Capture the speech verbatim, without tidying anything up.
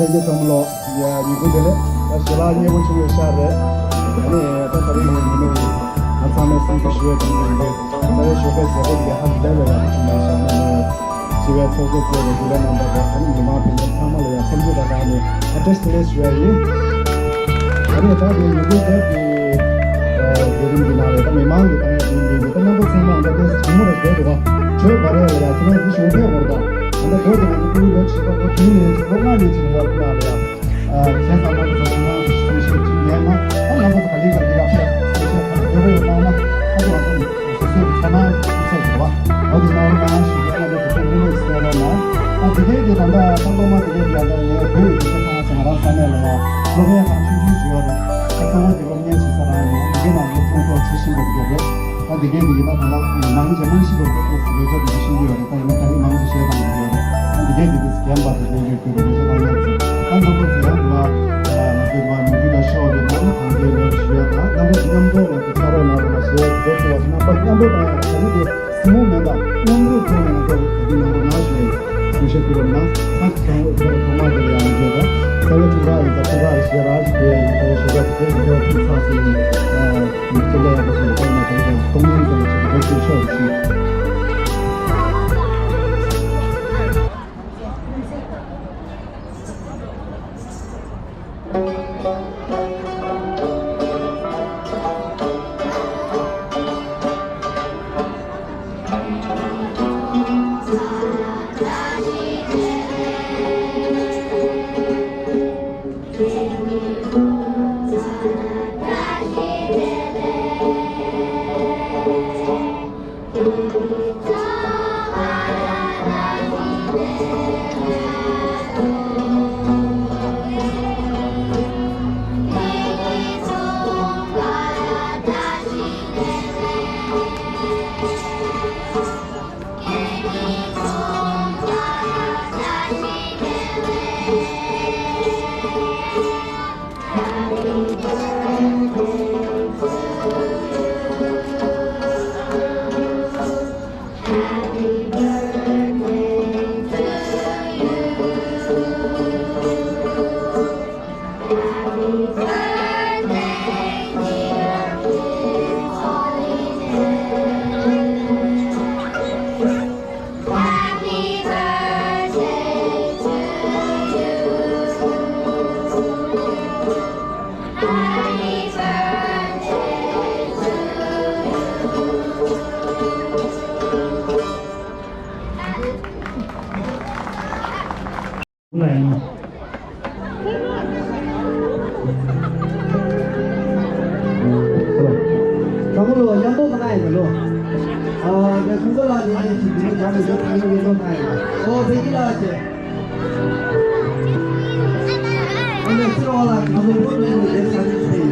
ལྷན་རྒྱས་ཚང་མ་ལོ། ཡ་ཉིན་གུང་བདེ་ལེགས། ད་ཞལ་ལག་མཉེས་པོ་བྱུང་བའི་ཤར་རེད། ཨ་ནི་ད་ད་རིང་ངའི་ཉི་མ་ཡིན། ང་ཚང་མས་སེམས་ཁུར་ཞུ་བའི་དོན་དུ་ཡིན་པས། རྩ་བའི་ཞོགས་པའི་མཛད་སྒོ་འདི་ཧ་ལས་པའི་ཡག་པོ་བྱུང་བའི་ཤར་ནས། སྤྱི་པའི་ཚོགས་གཙོ་གཙོས་པའི་འགོ་ལས་རྣམ་པ་དང་ཨ་ནི་མི་མང་ཕན་ཚུན་ཚང་མ་ལ་ཡང་འཚམས་འདྲི་དང་སྦྲགས་ནས་ཨ་བཀྲ་ཤིས་བདེ་ལེགས་ཞུ་ཡ་ཡིན། ཨ་ནི་ད་དེ་ཉིན་གུང་དེབ་ཀྱི་མཛད་རིམ་གྱི་ནང་ལ་ད་མི་མང་གི་ད་ཡང་དེ་ཡིན་དེ་ད་རྣམ་པ་ཚང་མ་ད་དེ་གྲོགས་མོ་ར་བསྡད་འདུག་ག་གྲོས་འབར་ཡ་ལ་ཡ་ཁྱེད་རང་འདི་ཞོགས་པའི་བར་དང་ད་ལྟ་བོད་དེ་ང་ཚོ་ཕྲུ་གུ་ལོ་བཞི་པ་ལོ་བདུན་ནས་ལོ་ལྔ་ནས་ཕྱིན་བར་དུ་ནང་ལ་ཡ། ཁྱེད་ཚང་མ་གི་ཚོགས་ཁང་གི་གསུང་བཤད་ཅིག་ཉན་ན་ཨ་ང་ཚོ་ག་ལེ་ག་ལེ་ཡག་ཤོས་གསུང་བཤད་ག་ལེ་ཡོད་པ་ཡོད་གནང་ན་ཨ་ང་ཚོ་སོ་སོའི་ཚོར་སྣང་ཚོར་བ་འོ་དེ་གནང་རོགས་གནང་ཞུ་གི་ཨ་ང་ཚོ་ཚོ་ཁང་མི་ལས་གསལ་རོགས་གནང་། ཨ་དེ་གའི་དེ་ད་ལྟ་ད་ལྟ་མ་དེ་གའི་དེ་ཡང་ད་ངའི་བོད་ཡིག་གི་ཚོགས་ཁང་ཟེར་ང་རང་ས་གནས་ལ་ཡང་སློབ་གཉེར་ཁང་ཆུང་ཆུང་ཞིག་ཡོད་རེད། ཨ་ཚང་མ་དེ་སློབ་གཉེར་བྱེད་ས་རང་ཡིན། དེ་གའི་ནང་སློབ་སྦྱོང་ཏོག་ཙམ་ཤེས་བཞིན་པ་དེ་ག་རེད། ད་དེ་གའི་དེ་གའི་ད་ད་ལྟ་ནང་ཆེ་མང་ཤི་བ་དེ་ཚོ་ལས་ཀ་དེ་ཤེས་ཀྱི་ཡོད་རེད། ད་ཡིན་ན་ད་རེས་མང་ཆེ་བཤད་སྟངས་དེ་ཡོད་རེད། ད་དེ་གའི་དེ་དེ་རྒན་པ་དེ་དེ་གའི་དེ་རེད་ཤེས་སྟངས་ཡོད་རེད། ད་རྣམ་པ་ཚོ་ཡང་དུ་བ་ང་ཚོའི་མ་མི་རྒྱུ་དང་ཤོག་གི་ནང་ལ་གང་གའི་ལོ་ཞུ་ཡ་ད་རྣམ་པ་ཚོ་མཉམ་དུ་ང་ཚོ་ཕྱག་རོགས་གནང་རོགས་ཞེས་དེ་ཚོ་བ་རྣམ་པ་མཉམ་དུ་བཏང་ཡ་ད་ནི་དེ་སྲིང་མོ་མེད་པ་མཉམ་རུབ་ཐོག་ནས་ང་ཚོ་དེ་གའི་ནང་དུ་ང་ཞུ་ཡ་ཡིན། གསུང་བཤད་ཕུལ་བ་ན་ཚང་གི་ཚང་བོད་ཐོག་མ་དེ་ལ་ཡང་བརྗོད་དང་རྩ་བའི་ཁྲིམས་ཁང་ཡིན་ཙང་ཁྲིམས་ཁང་ཞེས་རང་ཞིག་དེ་ཡིན་ཙང་ཞེས་པ་དེ་ཚོ་ཕུལ་ཚར་སོང་ནས་ཁྲིམས་ཁང་ཡག་པོ་སོང་ཙང་ན་དེ་ཚོ་གཏོང་ལེན་ཙམ་ཞིག་འགོ་ཚུགས་ཆོག་ཞིག་ཚང་མ་ལོ་མཉམ་པོ་མ་ན་ཡིན་ལོ། ཨ་ངས་ཁུངས་ལ་ནས་ནས་ཅིག་འདི་ནས་བྱ་མི་འཇོག་ཐང་ཡིན་ལོ་ན་ཡིན། ཨོ་ཕེ་ཀི་ལ་ཅེ། ཨ་ནེ་ཚེ་རིང་ལགས་ང་ཚོ་བོད་ནས་ནས་ས་ཆ་ཅིག་ཕེ་